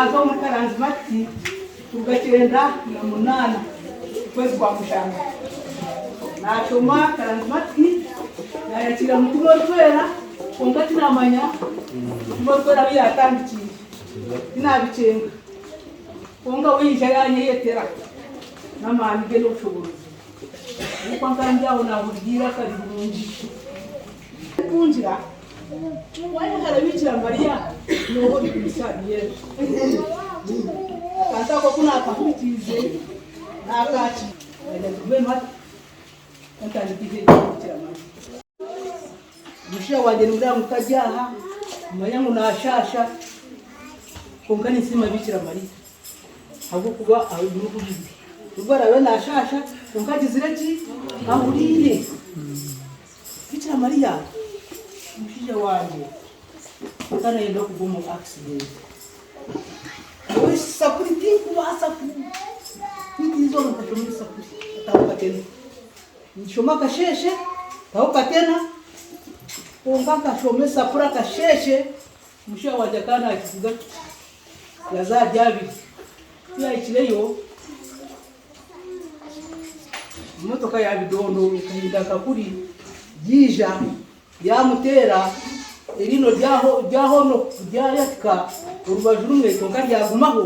Naaza omuri Karanzimati kuruga 98 okwezi kwa mushanju. Naashoma Karanzimati, naayakiira Mutima Orikwera kwonka tinaamanya Mutima Orikwera ahu yaatandikiire, tinaabikyenga. Kwonka we yaija yaanyeyetera n'amaani ge n'obushoboorozi bwe. Nikwo nkaba ndi aho naahurira eiraka rirungi ririkungira ngu, Ai muhara Bikira Mariya, nooha orikumisa ahari Yesu? Akantu ako ku naakahurikiize, naakaakiira. Naagira nti, Mbwenu hati ka ntandike eihe rya Bikira Mariya. Omushaija wangye ningira ngu tari aha, nimanya ngu naashaasha, kwonka ninsiima Bikira Mariya ahabw'okuba aine oburinzi. Nobu araabe naashaasha, kwonka agizire ki? Ahuriire. Bikira Mariya omushaija wangye akaba nayenda kugwa omu accident. Nyowe esapuri tinkubaasa ku beitu eizooba nkashoma esapuri ataahuka tena. Nshoma akasheeshe tahuka tena kwonka nkashoma esapuri akasheeshe omushaija wangye akaba nakivuga piki yaza ahari abiri ku yahikireyo emotoka ya bidondo ekahinda nka kuri yaija yamuteera eriino ryahono ryayatika orubaju rumwe kwonka ryagumaho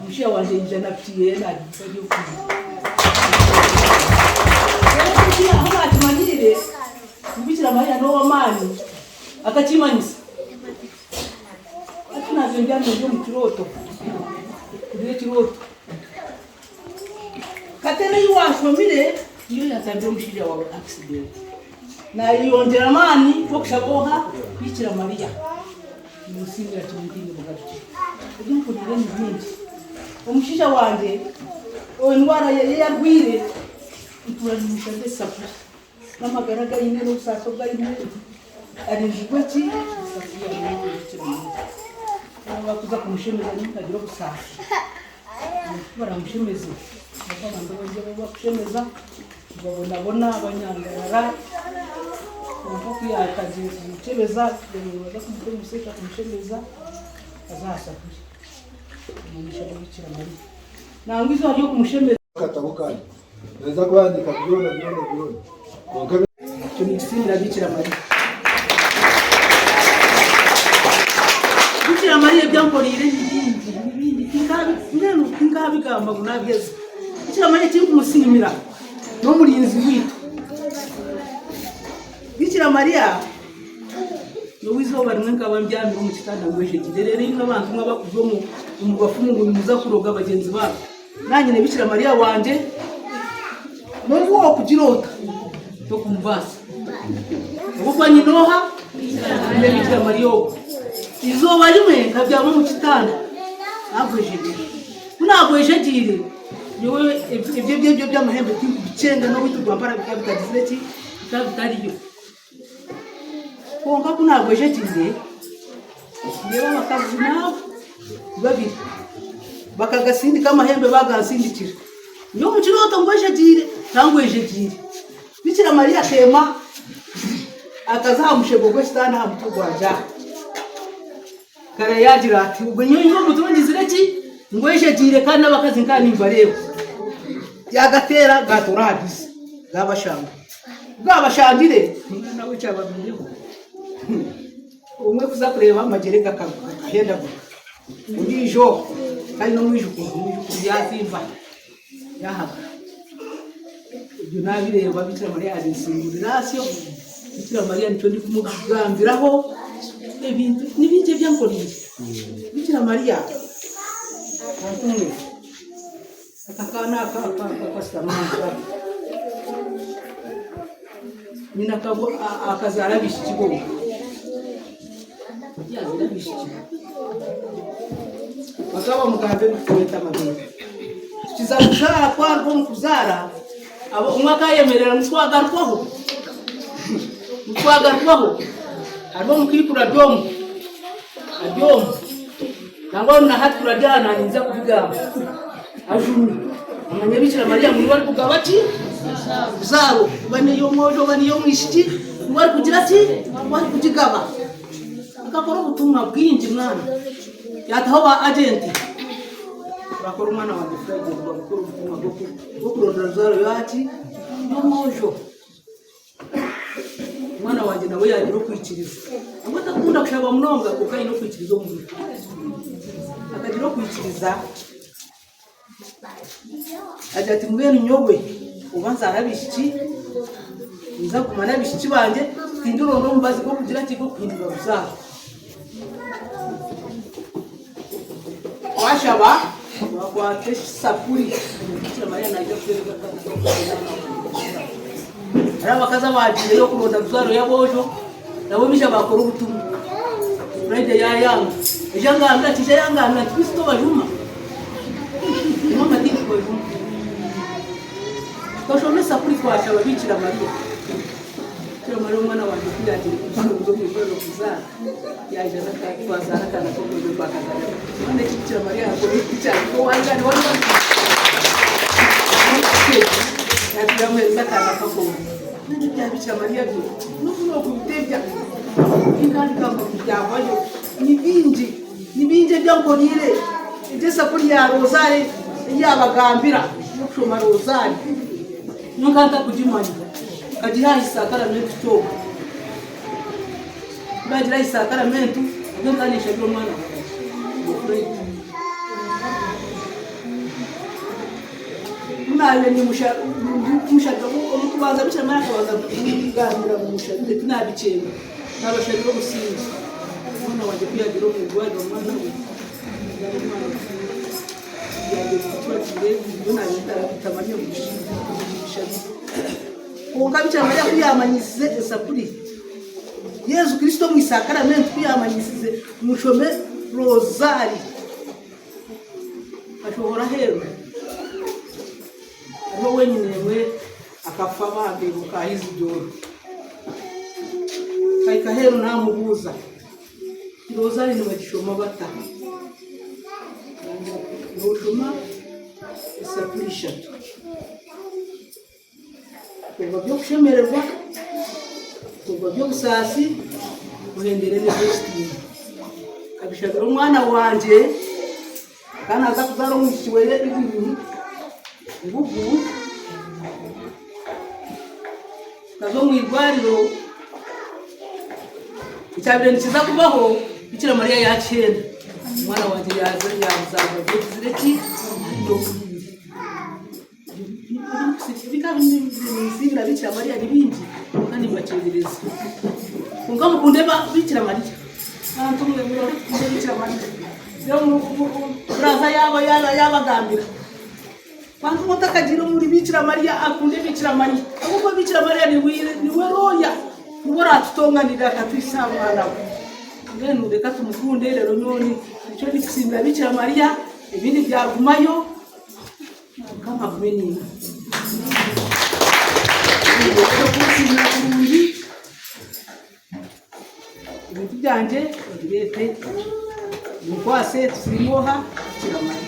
omushaija wangye yaija na piki yeye nagivuga ari oku. Ahu nakimanyiire ngu Bikira Mariya n'ow'amaani akakimanyisa. Hati naaza ndyamire ndi omu kirooto, mpurira ekirooto. Katebe ei waashomire niyo yaatambire omushaija waawe accident. Naayeyongyera amaani g'okushaba oha? Bikira Mariya. Nimusiimira kimwe ntaine bugarukiro. Ebi mpuriire ni bingi. Omushaija wangye endwara ye ei arwaire ntuura nimushabira esapuri. N'amagara agu aine n'obusaasi obu aine arinzirwe ki? Esapuri ya Bikira Mariya. Waaba kuza kumushemeza nkagira obusaasi. Ku baramushemeze nabwo abantu abaingi abu bakushemeza nibabonabona banyangarara kwonka ku yaatandikire kumukyebeza baza kumuta omu seeta kumushemeza aza aha safuri omu maisho ga Bikira Mariya nangwa eizooba ry'okumushemeza. Akatabo kangye naza kuhandiika byona byona byona kwonka. Ekyo nikisiimira Bikira Mariya. Bikira Mariya ebi ankoreire ni bingi, ni bingi, mbwenu tinkaabigamba ngu naabiheza. Bikira Mariya eki ndikumusiimira n'omurinzi waitu. Bikira Mariya nyowe eizooba rimwe nkaba mbyamire omu kitanda ngwejegyeire, reero imwe abantu mwe abarikuza omu bafumu ngu nimuza kuroga bagyenzi baanyu. Naanye na Bikira Mariya wangye, n'obu waakugira ota, tokumubaasa. Ahabw'okuba nyine oha? Nyine Bikira Mariya ogwo. Eizooba rimwe nkabyama omu kitanda naagwejegyeire. Ku naagwejegyeire, nyowe ebyo ebyo eby'amahembe tinkubikyenga n'obwito bwa mpara bikaba bitagizire ki? Bikaba bitariyo. Kwonka ku naagwejegyeire, ndeeba abakazi n'abo babiri bakagasindika amahembe baagansindikira. Nyowe omu kirooto ngwejegyeire, tangwejegyeire. Bikira Mariya akeema akaza aha mushego gw'ekitanda aha mutwe gwangye aha. Kare yaagira ati, Obwo nyowe omu mutwe ngizire ki? Ngwejegyeire kandi n'abakazi nkaba nimbareeba. Yaagateera gaatoora aha rwizi gaabashanga. Ku gaabashangire, omwana we ekyababaireho, omwe kuza kureeba amagyere gakahendagurika, ondiijo kandi n'omwijukuru, omwijukuru yaazimba yaahaga. Ebyo naabireeba Bikira Mariya yabinsingurira atyo, Bikira Mariya nikyo ndikumugambiraho ebintu ni bingi ebi ankoreire. Bikira Mariya antumwe aka kaana aka aka aka akashutami aha ntebe nyina akazaara abaishiki bonka, yaazaara abaishiki bakaba bamugamba ebirikweta amabeere. Tukiza kuzaara twaruga omu kuzaara omwe akayemerera ngu twagarukwaho ngu twagarukwaho hariho omukaikuru ari omu ari omu nangwa na hati turari aha naanye ninza kubigamba ajumire amanye Bikira Mariya ngu niwe arikugaba ki ruzaaro oba n'ey'omwojo oba n'ey'omwishiki niwe arikugira ki niwe arikugigaba akakora obutumwa bwingi mwana yaataho ba agenti. Twakora omwana wangye Friday nibamukora omutima gw'okuronda ruzaaro yaaki y'omwojo. Omwana wangye nawe yaagira okwikiriza. Nabwo atakunda kushaba munonga kwonka aine okwikiriza omu mubiri. Akagira okwikiriza agira ati mbwenu nyowe oba nzaara abaishiki, ninza kuguma n'abaishiki bangye tindironda omubazi gw'okugira ki gw'okuhindura oruzaaro. Twashaba twakwata esapuri Bikira Mariya naija kutuhereza akaana Hariho abakazi abaagiireyo kuronda ruzaaro y'aboojo nabo baija baakora obutumwa. Friday yaayanga aija angambira ati ija yangambira ati Kristo obajuma. Mama tindikubajuma. Twashoma esapuri twashaba Bikira Mariya. Bikira Mariya omwana wangye ku yaagiire kuza omu irwariro kuzaara yaija twazaara akaana k'omwojo twakazaara Mbwenu eki Bikira Mariya yaakora tikyahika owange yamuheereza akaana k'akoojo. Mbwenu ebya Bikira Mariya byo n'obu nookubitebya tindandika ngu byahwayo ni bingi ni bingi ebi ankoreire. Egyo esapuri ya Rozaari ei yaabagambira y'okushoma Rozaari nyowe nkaba ntakugimanya nkagiha aha isakaramentu kyonka. Ku naagira aha isakaramentu nabwo nkaba ninshabira omwana wangye Godfrey. Ku naabaire ndimushabira omu kubanza Bikira Mariya akabanza kungambira ngu mushabire tinaabikyenga naabashabira obusingye. Omwana wangye ku yaagiire omu irwariro omwana we omwana we yaagira ngu turagiire nyowe naabaire ntamanya ngu mushabire. Kwonka Bikira Mariya ku yaamanyisize esapuri, Yesu Kristo omu isakaramentu ku yaamanyisize mushome Rozaari, nkashohora aheeru, hariho ow'enyina-emwe akafa bambi muka Isidore. Nkahika aheeru naamubuuza, Rozaari nibagishoma bata? Yangambira ati, Nooshoma esapuri ishatu. Bikorwa by'okushemererwa, bikorwa by'obusaasi, ohendere n'eby'ekitiinwa. Nkabishabira omwana wangye akaba naaza kuzaara omwishiki we Evelyn Ngugu, tukaza omu irwariro, ekyabaire nikiza kubaho Bikira Mariya yaakyenda, omwana wangye yaazaarwa gye agizire ki? Ari obuhire. Ebinsiimira Bikira Mariya ni bingi kwonka nimbakyerereza. Kwonka mukunde Bikira Mariya. Bantu mwe murore tukunde Bikira Mariya. Buraza yaaba yaabagambira. Bantu mwe otakagiire omuri Bikira Mariya akunde Bikira Mariya. Ahabw'okuba Bikira Mariya niwe rooya, niwe oratutonganirira akatwisa aha mwana we. Mbwenu reka tumukunde reero nyowe nikyo ndikusiimira Bikira Mariya ebindi byagumayo. Mukama agume naimwe. Kunsiimira kurungi ebintu byangye obireete obinkwase tusiime oha Bikira Mariya.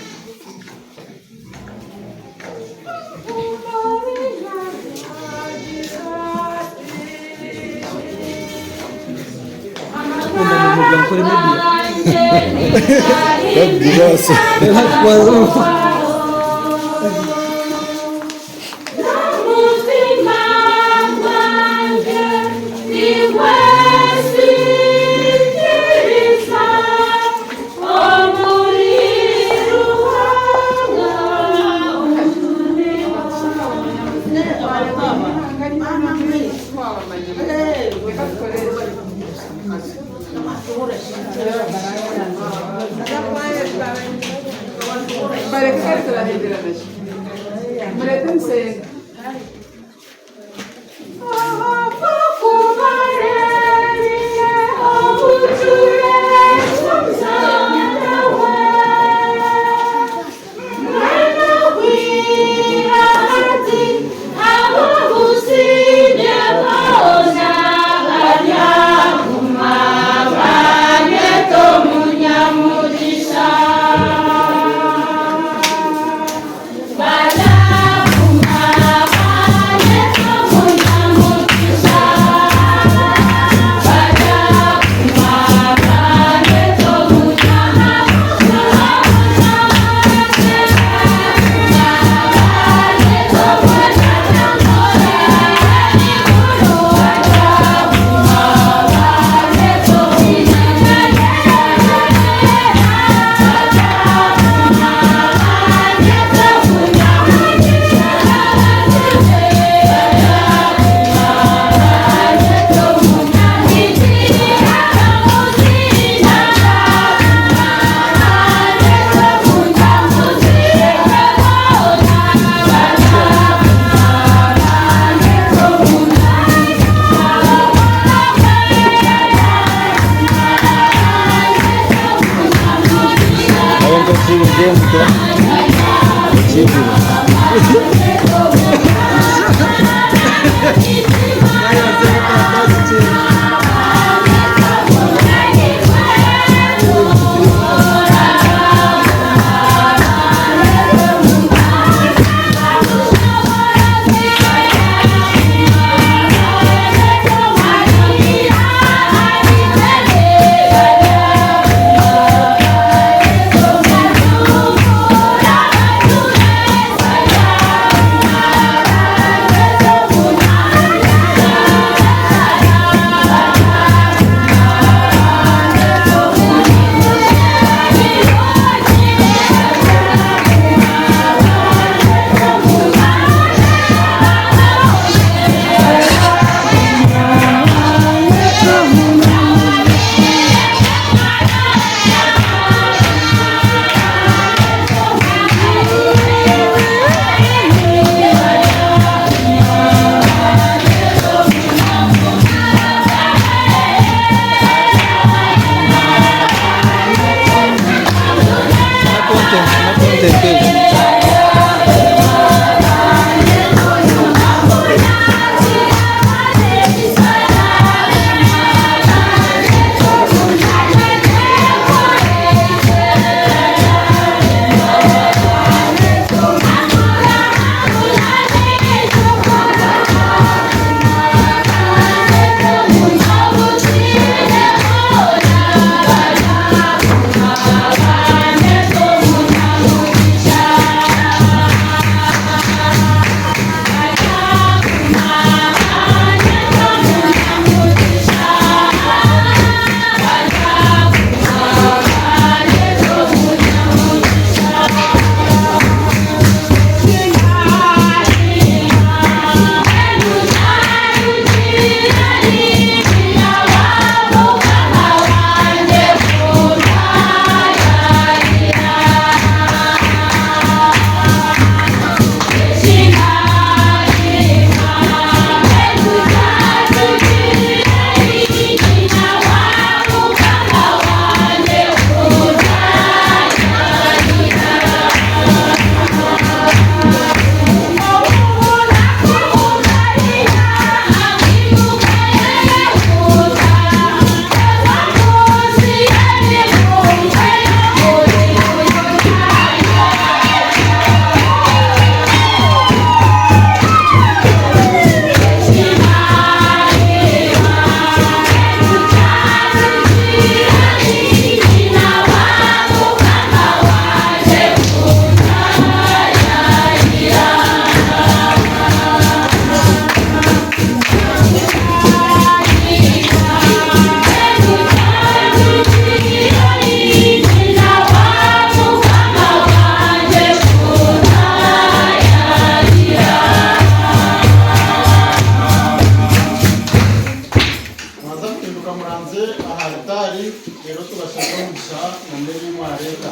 Mwaza kuhinduka muranze aha alutaari, reero tubashabire omugisha na n'ebi mwareeta.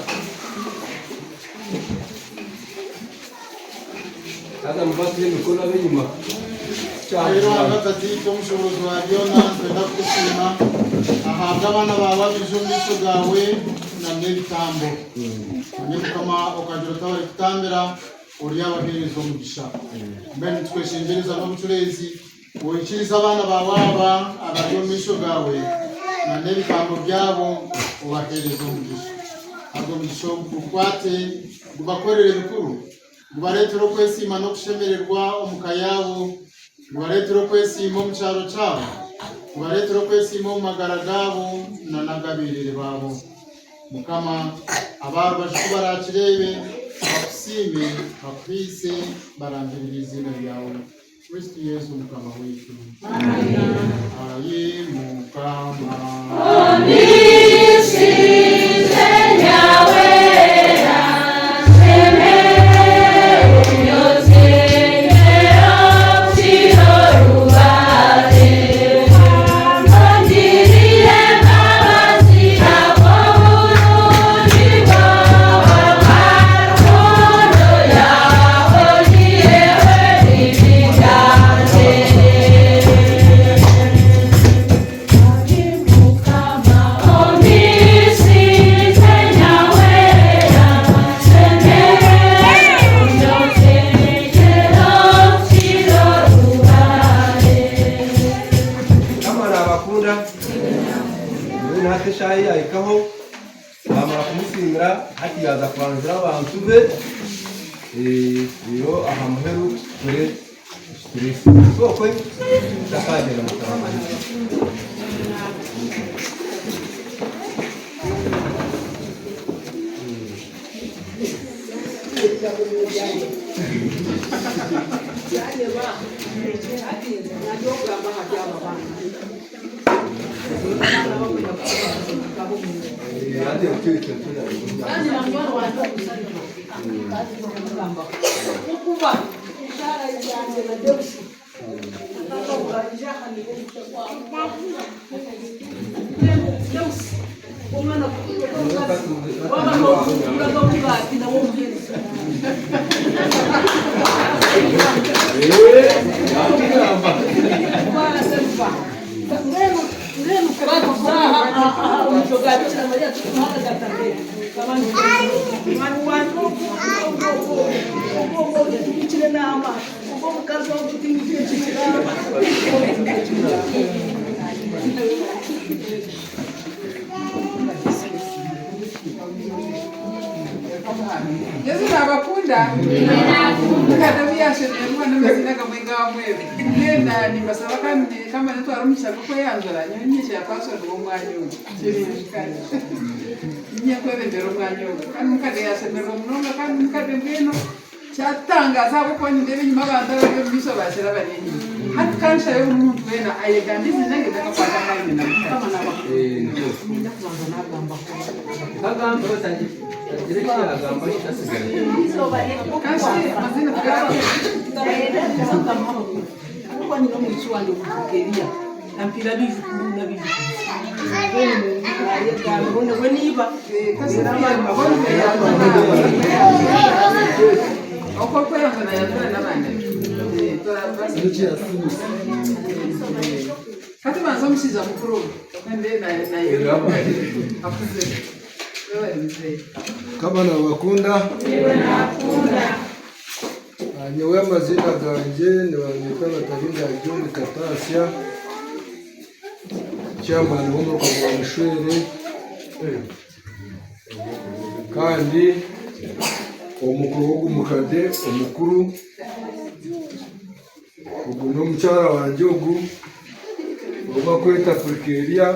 Haza mubateho emikono ab'enyima. Ai Ruhanga Tataitwe omushoboorozi wa byona, nitwenda kukusiima ahabw'abaana baawe abaija omu maisho gaawe na n'ebitambo. Manya Mukama okagira oti abarikutambira oryabaheereza omugisha. Mbwenu nitukweshengyereza n'obucureezi Oikirize abaana baawe aba abari omu maisho gaawe na n'ebitambo byabo obaheereze omugisha. Haza omugisha ogu gukukwate, gubakorere bikuru, gubareetere okwesiima n'okushemererwa omu ka yaabo, gubareetere okwesiima omu kyaro kyabo, gubareetere okwesiima omu magara gaabo na n'ag'abeerere baabo. Mukama, ab'aha rubaju ku baraakireebe, bakusiime, bakuhaise, barangirire eiziina ryawe. Kristo Yesu Mukama waitu. Ayi Mukama. yaaza kwanjura abantu be reero aha muheru tukore ekitureetsire. Okwe takagyenda mukama. Yesu nabakunda mukade obu yashemererwa n'amazina gamwe gamwebe mbwenu nimbasaba kandi kamare ntware omugisha gw'okweyanjura nyowe niinyija kwashoberwa omwanya ogu kirungi kare niinyija kwebembera omwanya ogu kandi mukade yashemererwa munonga kandi mukade mbwenu Kyatutangaza ahabw'okuba nindeeba enyima abantu abari omu maisho baakira abari enyima. Hati ka nshabe buri muntu weena ayegambe eiziina rye ndakakwata akanya na mukama. Ka nshabe amaziina tugagambe. Hati banza omushaija mukuru akuzire. Mukama nabakunda. Nyowe amazina gangye nibanyeta Batarinda John Kataasya. Chairman w'omuruka gwa Bushwere kandi omukuru w'ogu mukade omukuru ogu n'omukyara wangye ogu ou bakweta Purikeria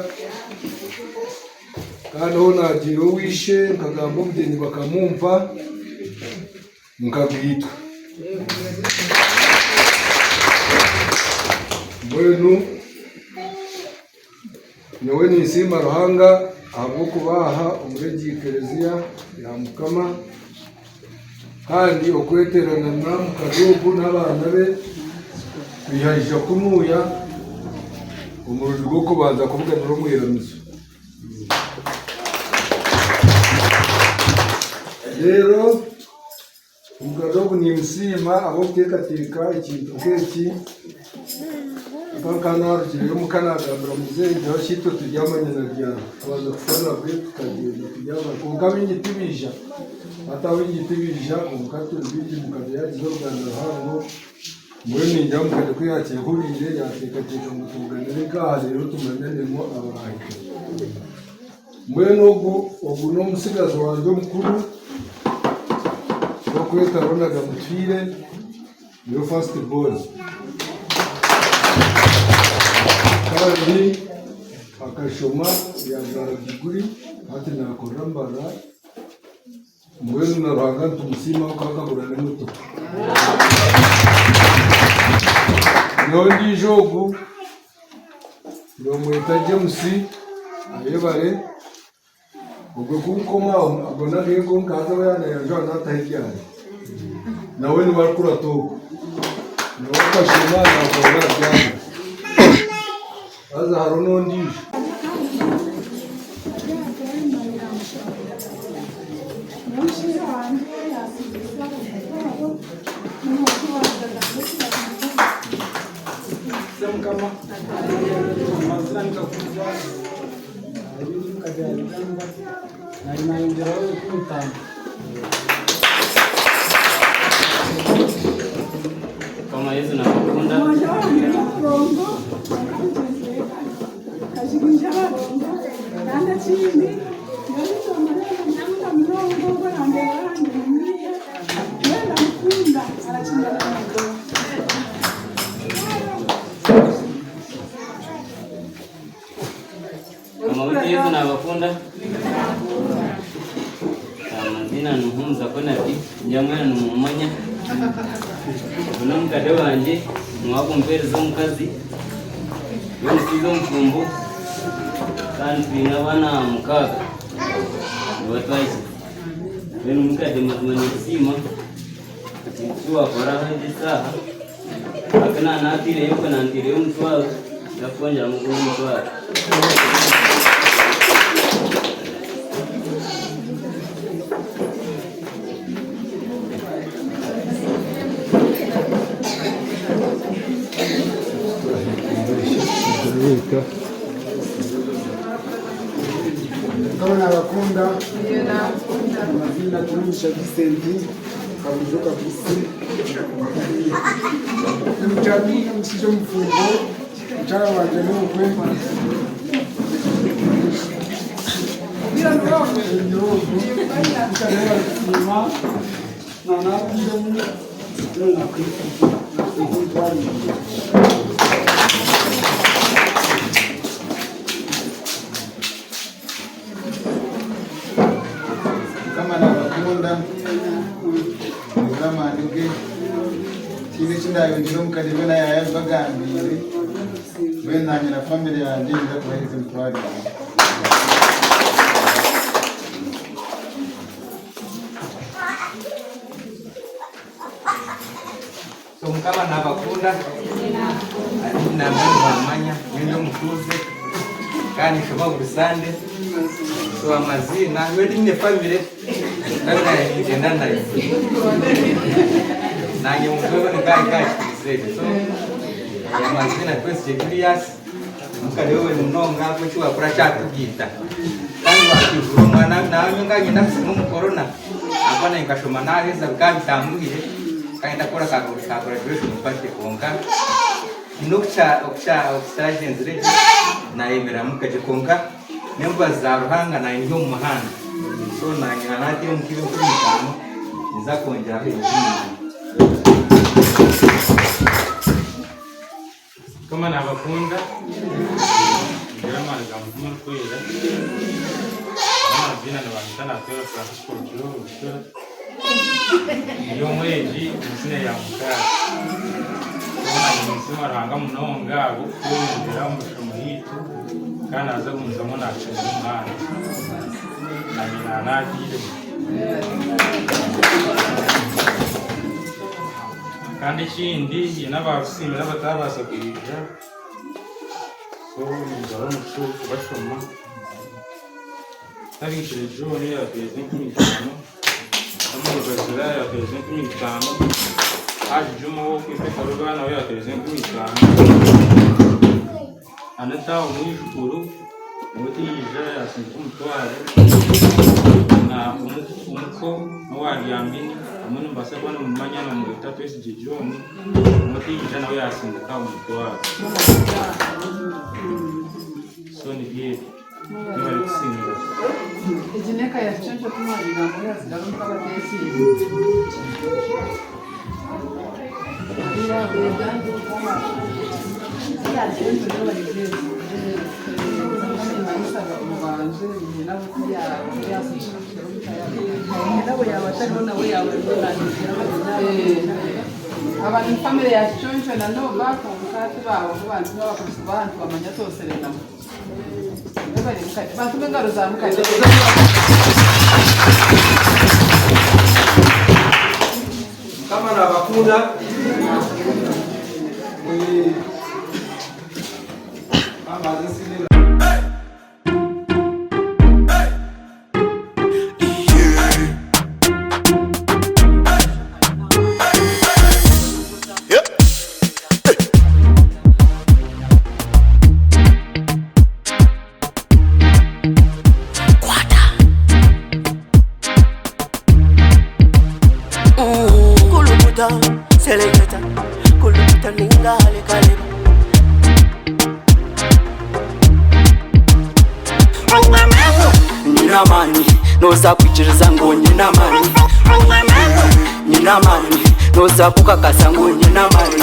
kandi ou naagiire ow'eishe nkagamba obugyenyi bakamumpa Nkagaitwa. Mbwenu nyowe ninsiima Ruhanga ahabw'okubaha omuri egi kereziya ya Mukama kandi okweterana na mukazi ogu n'abaana be kwihaija kunuya omurundi gw'okubanza kubuganira omu iramizo. Reero omugabe ogu nimusiima ahabw'okuteekateeka ekintu nk'eki. Mpaka naarugireyo omuka naagambira muzeeyi nti hoshi itwe turyama nyina ryaro kubanza kushwana bwe tukagyenda kuryama kwonka baingi tibaija hati abaingi tibaija kwonka turi baingi mukade yaagize oruganda ruhango mbwenu ningira mukade ku yaakyehuriire yaateekateeka ngu tubuganire nk'aha reero tumanyanemu abaraahike. Mbwenu ogu ogu n'omutsigazi wangye omukuru orikwetwa Ronald Mutwire niwe first born kandi akashoma yaajwara diguri hati naakorera Mbarara mbwenu na Ruhanga nitumusiima ahabw'okuba akagura n'emotoka. N'ondiijo ogu Nomweta James Ayebare, ogwe kunkoma aho ago n'ageye gonka haza we yaaba nayanjura naataho eryangye. Nawe niwe arikurata ogwo. Nawe akashoma naakora aryama. Haza hariho n'ondiijo. Mukama amazina nikakuza ebindi mukadde yabigamba nari nayongyeraho 50. Mukama Yesu nabakunda. Kajigija abarongo kandi ekindi nabakunda. Amazina ni Muhumuza Konadi, ningira mwena nimumumanya. Ogu n'omukade wangye, niwe akumpereza omukazi, ndi omushaija omufumbo kandi twine abaana mukaaga nibo twahikize. Mbwenu mukade mazima ninkusiima ekintu eki wakora aha egi esaaha, ahakuba naanataireyo okwe nantaireyo omutwaro, ninza kukwongyeramu ogundi mutwaro. Mukama nabakunda amazina Kyomugisha Vincent Kabujo Kagusi ndi omushaija omufumbo mukyara wangye n'ogwe n'ogu mukyara we barikusiima nanaatwiremu nakwija omutwaro. Mukama nabakunda nibura amaani ge tihaine eki ndayongyera omu kare byona yaaba yabibagambiire mbwenu nanye na famire yangye ninza kubaheereza emitwaro ebiri. So mukama nabakunda ati nambere nibamanya nyowe ndi omutuuze kandi nshoma buri sande so amaziina nyowe tinyine famire kandi naanye ningyenda nayo nanye omuntu nikahikahikiriza ekyo so amaziina Twesigye Julius Mukareebe we munonga ahabw'okuba eki waakora kyatugaita. Kandi waatwihura omwana nawe nyowe nkaba niinyenda kusiima omu korona ahabw'okuba naanye nkashoma naaheza bikaba bitanguhire kandi ndakora ka ka graduation party kwonka haine oku kya oku kya oku kitagyenzire gye nayemereramu kakye kwonka n'embabazi za Ruhanga naanye ndi omu muhanda so naanye naataireho nk'enkumi itaano ninza kwongyeraho enkumi ibiri. Mukama nabakunda, ngira amaani ga Mutima Orikwera. N'amaziina nibanyeta Natwera Francisco Rugiro Rugitora. Ndi omwegi omu siniya ya mukaaga. Mbwenu ninsiima Ruhanga munonga ahabw'okutwebembera omu mishomo yaitu kandi naaza kugumizamu naatucumira omuhanda. Naanye naanaagiiremu. Kandi ekindi haine abaarusiimire abataabaasa kwija, so nimbaha omugisha ogwo kubashoma. Tabiikire John yaateeza enkumi itaano, Samuel Bazira yaateeza enkumi itaano, Haji Juma ow'okwitwa Ekaruga nawe yaateeza enkumi itaano, Anita omwijukuru nawe tiyaija yaasindika omutwaro na omuko n'owa Ryambini omwe nimubaasa kuba nimumumanya nimumweta Twesigye John nawe tiyaija nawe yaasindika omutwaro. So nibyo ebyo. Mwebare kusinga. Egi n'eka ya Kiconco ku mwagigambaho yasigara omuka bateekiire. Aba ni famire ya Kiconco na Noba kwonka tibabaho bantu babakuzi bantu bamanya twosire nabo. Batume engaro za mukade. Mukama nabakunda. Kulukuta, seleketa, kulukuta ninga halekaleba. Nyina amani, noza kwikiriza ngu nyina amani. Nyina amani, noza kukakasa ngu nyina amani.